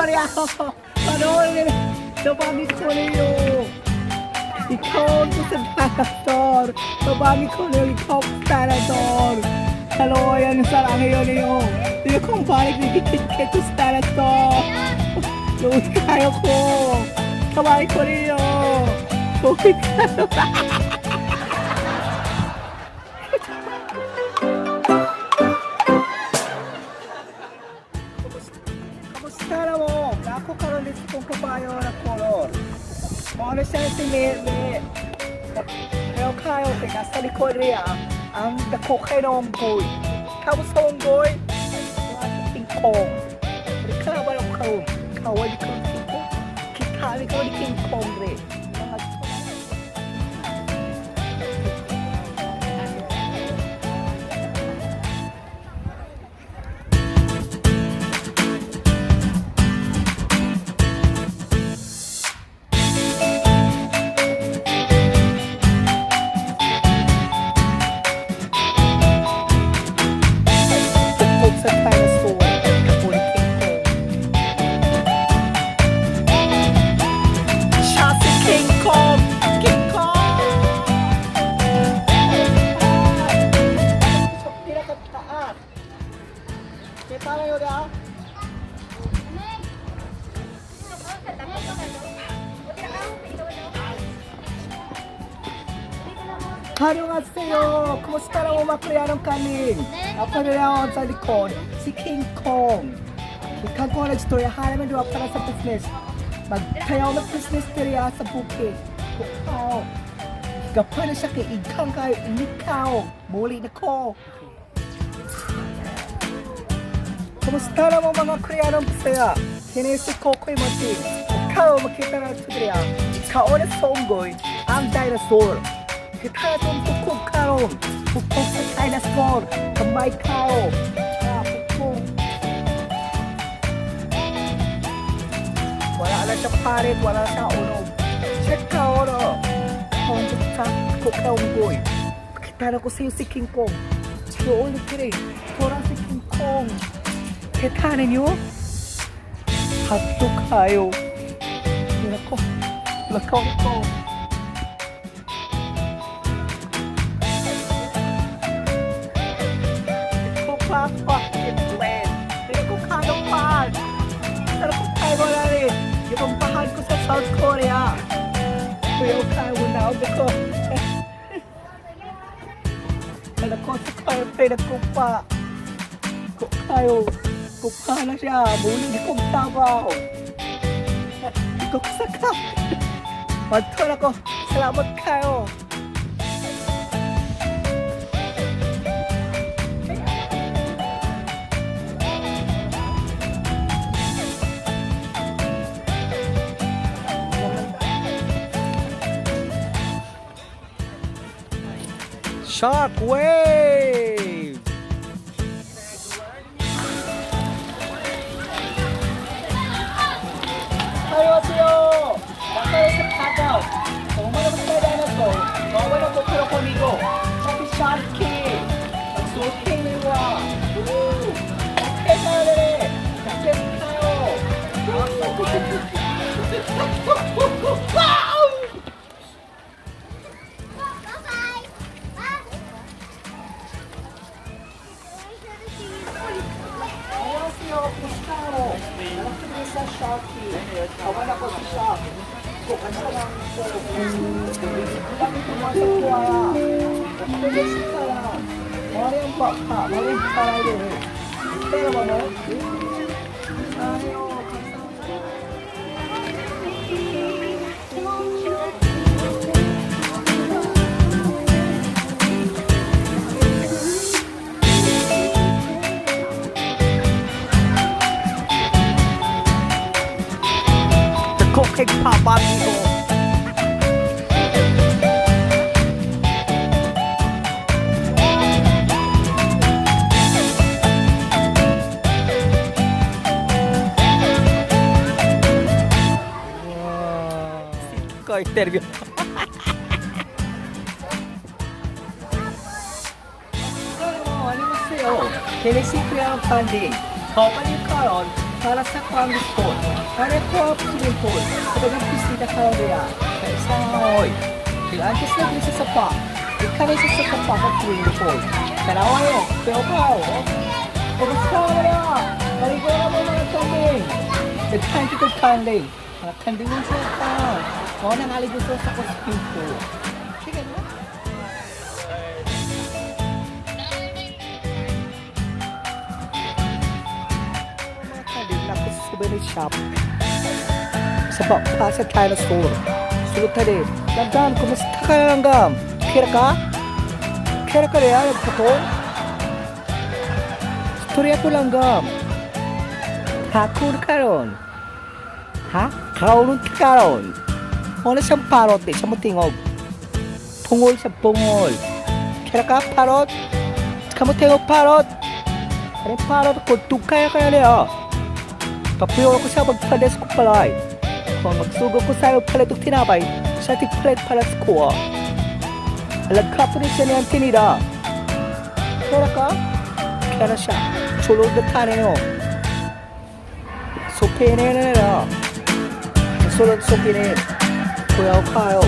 Korea. Panood Tabagi ko niyo. Ikaw ko sa dinosaur. Tabagi ko niyo ikaw sa dinosaur. Hello, yan 사랑해요 niyo. Niyo kong balik ni kit sa dinosaur. Luod kayo ko. Tabagi ko niyo. Luod kayo. Kamusta na mo? Ako karon dito kong kabayo na color. Mo na siya si Mele. Pero kayo kay nasa likod riya ang dako kay nonggoy. Kamusta onggoy? King Kong. Ikaw ba ang kaon? Kawali ko King Kong. Kikali ko ni King Kong re. Mga Tukog sa dinosaur. Kapo ni King Kong. Siya si King Kong! King Kong! Pinakataas. Kita na yun ah. 안녕하세요. Kumusta na mo mga Koreanong kanin? Ako na lang sa likod, si King Kong. King Kong nag-storya hanaman doon para sa business. Magtayaw na business diriya sa bukid. Bukaw. Kapag na siya kay ikang kayo, inikaw. Muli na ko. Kumusta na mo mga Koreanong Bisaya? Kini si Kokoy Martin. Ikaw makita na ito diriya. Ikaw na songgoy, ang dinosaur. Kita itong tukog karon. Tukog sa dinosaur. Kamay kao. Ah, tukog. Wala na siya parit, wala na siya unog. Check ka, oro. Kung sa kukonggoy. Kita na ko sa'yo si King Kong. Doon kiri. Tora si King Kong. Kita ninyo? Hatlo kayo. Nako. Lakaw ko. Ko pa pa plan. Hindi ko kano pa. Pero kung tayo wala rin. Yung pahan ko sa South Korea. Kuya, kaya mo na ako. Alam ko sa kaya pinagkupa. Ko kayo. Kupa na siya. Muli kong tabaw. Ikaw sa ka. Madto na ko. Salamat kayo. Shark wave! 안녕하세요. 나카요 sa Tagaw. Kung wala mo sa dinosaur, mawala ko pero kumigo. Sabi Sharky. Magsulking niwa. Woo! Okay na rin. Nakit tayo. Wow! 안녕하세요. Gustavo. Nakatulong sa Sharky. Kawan ako si Shark. Kung ano lang ko. Bakit pumasok ko ala? Pwede siya lang. Mali ang baka. Mali ang palay. Pero ano? Ayo. The cooking papa amigo. Ko interview. 안녕하세요. Kini si Kuya Panding. Kapan yung karon, Para sa kuang sport. Para ko ang swimming pool. Sa dagang pisita karon diya. Kay sa oy. Antes na diri sa sapa. Ikanay sa sapa ka swimming pool. Tanawa yo, pero ka oh. Kumusta ka na? Maligo na mo, mga kambing. Nagkain ko kanding. Mga kanding mo sa tao. O, nangaligo sa ko swimming pool. Sige, no? Mga kanding, nako sa souvenir shop. Sa pa sa dinosaur. Sulod tayo. Langgam, kumusta ka, langgam? Kira ka? Kira ka rin, nagpatong? Storya ko, langgam. Hakun karon. Ha? Kaulun karon. Ano siyang parot di siya mo tingog. Pungol sa pungol. Kira ka parot? Kamu tingog parot? Ano parot ko? Tugkaya kaya niya. Papuyo ako sa magpanes ko palay. Kung magsugo ko sa'yo palit og tinapay, sa tigpalit pala sa kuha. Alagkapo ni siya niyang tinida. Kira ka? Kira siya. Sulod na tanin. Supinin na nila. Sulod supinin. Kuya kayo.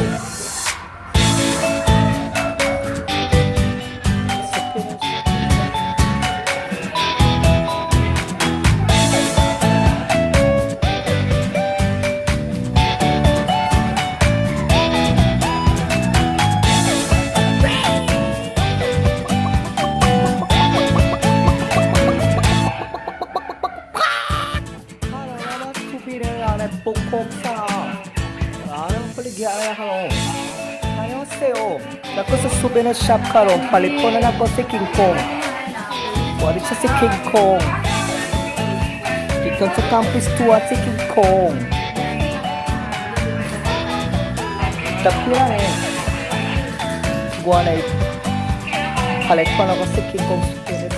Supinin. Para supinin na pukok sa. Ano paligya ay ako. 안녕하세요. Nako sa souvenir shop karon, palit ko na nako si King Kong. Wala siya si King Kong. Gikan sa campus 2 si King Kong. Dapila eh. Guwanay. Palit ko na ko si King Kong souvenir.